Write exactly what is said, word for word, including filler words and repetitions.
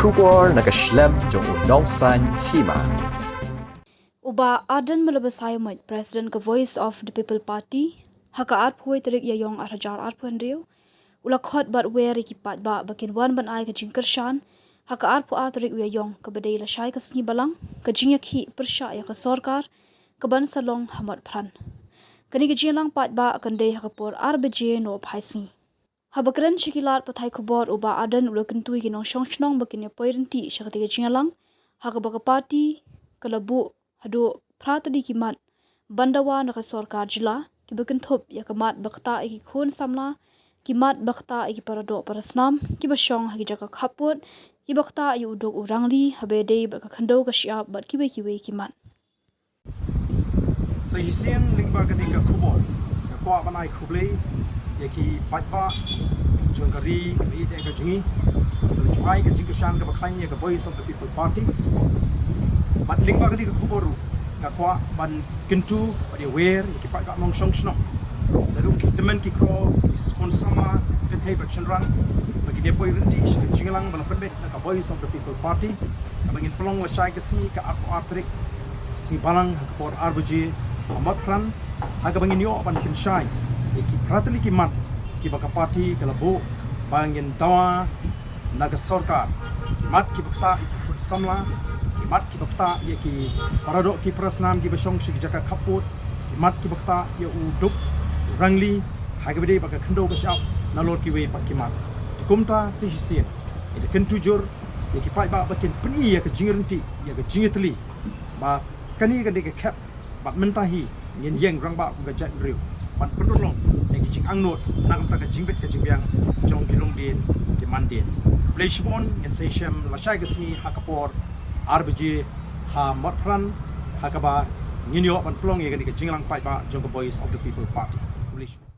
Khubor na ka shlem jong u Nongsaiñ Hima. U Bah Ardent Miller Basaiawmoit, President ka Voice of the People Party, ha ka arphew tarik Ïaiong arhajar arphew hynriew, u la khot bad wer ïa ki paidbah ba kin wan ban ai ka jingkyrshan ha ka arphew ar tarik u Ïaiong, kaba dei lashai ka sngi Balang, ka jingïakhih pyrshah ïa ka sorkar kaban sa long ha Motphran. Kane ka jingïalang paidbah kan dei ha ka por ar baje noh phai sngi. Haba kren sha ki lad pathai khubor, u Bah Ardent u la kyntu ïa ki nongshong shnong ba kin ïa poi ryntih sha katei ka jingïalang, ha kaba ka party ka la buh haduh phra tylli ki mat ban dawa na ka sorkar jylla, kiba kynthup ïa ka mat ba ktah ïa ki khun samla, ki mat ba ktah ïa ki paradoh parasnam kiba shong ha ki jaka khappud, kiba ktah ïa u duk u rangli, haba ïadei bad ka khyndew ka shyiap bad kiwei kiwei ki mat. Sa shisien lyngba kane ka khubor, nga kwah ban ai khublei ïa ki paidbah jong ka ri, ka ri ka jong ngi, ba la ju ai ka jingkyrshan kaba khlaiñ ïa ka Voice of the People Party. Bad lyngba kane ka khubor ruh, nga kwah ban kyntu bad ïa wer ïa ki paidbah nongshong shnong, naduh ki tymmen ki kro, ki khun samla, kynthei bad shynrang, ba kin ïa poi ryntih sha ka jingïalang ba la pynbeit na ka Voice of the People Party, kaba ngin pynlong lashai ka sngi, ka arphew ar tarik, sngi Balang, ha ka por ar baje ha Motphran, ha kaba ngin ïoh ban pynshai ïa ki phra tylli ki mat kiba ka party ka la buh ba ngin dawa na ka sorkar. Ki mat kiba ktah ïa ki khun samla, ki mat kiba ktah ïa ki paradoh ki parasnam kiba shong sha ki jaka khappud, ki mat kiba ktah ïa u duk u rangli, ha kaba ïadei bad ka khyndew ka shyiap, nalor kiwei pat ki mat. Kumta sa shisien, ngi da kyntu jur ïa ki paidbah ba kin pyni ïa ka jingryntih, ïa ka jingïatylli, ba kane ka dei ka khep, bad mynta hi ngin ïeng rangbah kum ka jaitbynriew ban pynurlong ïa ki jingangnud na ka bynta ka jingbit ka jingbiang jong ki longdien ki mandien. Khublei shibun, ngin sa ïashem lashai ka sngi ha ka por ar baje ha Motphran, ha kaba ngin ïoh ban pynlong ïa kane ka jingïalang paidbah jong ka Voice of the People Party. Khublei shibun.